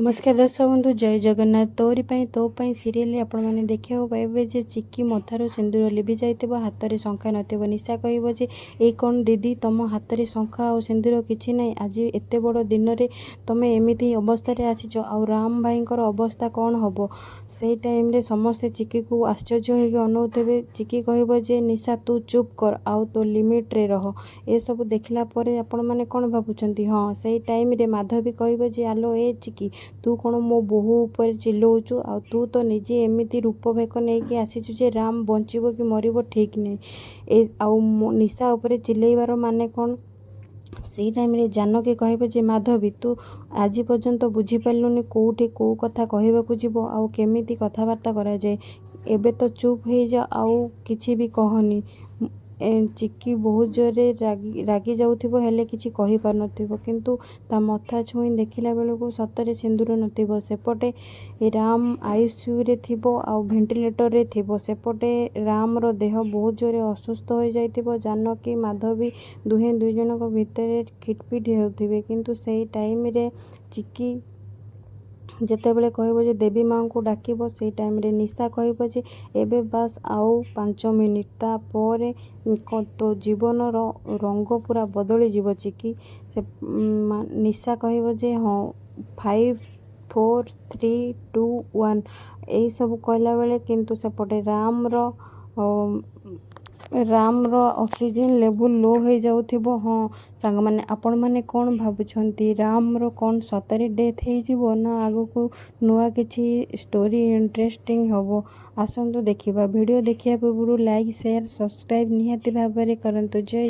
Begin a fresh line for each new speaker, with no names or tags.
ନମସ୍କାର ଦର୍ଶକ ବନ୍ଧୁ, ଜୟ ଜଗନ୍ନାଥ। ତୋରି ପାଇଁ ତୋ ପାଇଁ ସିରିଏଲ ଆପଣମାନେ ଦେଖିବାକୁ ପାଇବେ ଯେ ଚିକି ମଥାରୁ ସିନ୍ଦୁର ଲିଭି ଯାଇଥିବ, ହାତରେ ଶଙ୍ଖା ନଥିବ। ନିଶା କହିବ ଯେ ଏଇ କ'ଣ ଦିଦି, ତମ ହାତରେ ଶଙ୍ଖା ଆଉ ସିନ୍ଦୁର କିଛି ନାହିଁ? ଆଜି ଏତେ ବଡ଼ ଦିନରେ ତମେ ଏମିତି ଅବସ୍ଥାରେ ଆସିଛ, ଆଉ ରାମ ଭାଇଙ୍କର ଅବସ୍ଥା କ'ଣ ହେବ? ସେଇ ଟାଇମ୍ରେ ସମସ୍ତେ ଚିକିକୁ ଆଶ୍ଚର୍ଯ୍ୟ ହେଇକି ଅନଉଥିବେ। ଚିକି କହିବ ଯେ ନିଶା, ତୁ ଚୁପ୍ କର ଆଉ ତୋ ଲିମିଟ୍ରେ ରହ। ଏସବୁ ଦେଖିଲା ପରେ ଆପଣମାନେ କ'ଣ ଭାବୁଛନ୍ତି? ହଁ, ସେଇ ଟାଇମ୍ରେ ମାଧବୀ କହିବ ଯେ ଆଲୋ ଏ ଚିକି, ତୁ କ'ଣ ମୋ ବୋହୂ ଉପରେ ଚିଲଉଛୁ? ଆଉ ତୁ ତ ନିଜେ ଏମିତି ରୂପ ଭେକ ନେଇକି ଆସିଛୁ ଯେ ରାମ ବଞ୍ଚିବ କି ମରିବ ଠିକ୍ ନାହିଁ। ଏ ଆଉ ନିଶା ଉପରେ ଚିଲେଇବାର ମାନେ କ'ଣ? ସେଇ ଟାଇମ୍ରେ ଜାନକୀ କହିବ ଯେ ମାଧବୀ, ତୁ ଆଜି ପର୍ଯ୍ୟନ୍ତ ବୁଝିପାରିଲୁନି କେଉଁଠି କେଉଁ କଥା କହିବାକୁ ଯିବ ଆଉ କେମିତି କଥାବାର୍ତ୍ତା କରାଯାଏ? ଏବେ ତ ଚୁପ୍ ହେଇଯା ଆଉ କିଛି ବି କହନି। ଚିକି ବହୁତ ଜୋରରେ ରାଗି ରାଗି ଯାଉଥିବ, ହେଲେ କିଛି କହିପାରୁନଥିବ। କିନ୍ତୁ ତା ମଥା ଛୁଇଁ ଦେଖିଲା ବେଳକୁ ସତରେ ସିନ୍ଦୁର ନଥିବ। ସେପଟେ ରାମ ଆଇସିୟୁରେ ଥିବ ଆଉ ଭେଣ୍ଟିଲେଟରରେ ଥିବ। ସେପଟେ ରାମର ଦେହ ବହୁତ ଜୋରରେ ଅସୁସ୍ଥ ହୋଇଯାଇଥିବ। ଜାନକୀ, ମାଧବୀ ଦୁହେଁ ଦୁଇ ଜଣଙ୍କ ଭିତରେ ଖିଟପିଟ ହେଉଥିବେ। କିନ୍ତୁ ସେଇ ଟାଇମ୍ରେ ଚିକି ଯେତେବେଳେ କହିବ ଯେ ଦେବୀ ମାଆଙ୍କୁ ଡାକିବ, ସେଇ ଟାଇମ୍ରେ ନିଶା କହିବ ଯେ ଏବେ ବାସ୍ ଆଉ 5 ମିନିଟ୍, ତାପରେ ତୋ ଜୀବନର ରଙ୍ଗ ପୁରା ବଦଳିଯିବ ଚିକି। ସେ ନିଶା କହିବ ଯେ ହଁ, 5, 4, 3, 2, 1, ଏଇସବୁ କହିଲା ବେଳେ କିନ୍ତୁ ସେପଟେ ରାମର ଅକ୍ସିଜେନ୍ ଲେଭୁଲ୍ ଲୋ ହେଇଯାଉଥିବ। ହଁ ସାଙ୍ଗମାନେ, ଆପଣମାନେ କ'ଣ ଭାବୁଛନ୍ତି? ରାମର କ'ଣ ସତରେ ଡେଥ୍ ହେଇଯିବ ନା ଆଗକୁ ନୂଆ କିଛି ଷ୍ଟୋରି ଇଣ୍ଟରେଷ୍ଟିଂ ହେବ? ଆସନ୍ତୁ ଦେଖିବା। ଭିଡ଼ିଓ ଦେଖିବା ପୂର୍ବରୁ ଲାଇକ୍, ସେୟାର, ସବସ୍କ୍ରାଇବ୍ ନିହାତି ଭାବରେ କରନ୍ତୁ। ଜୟ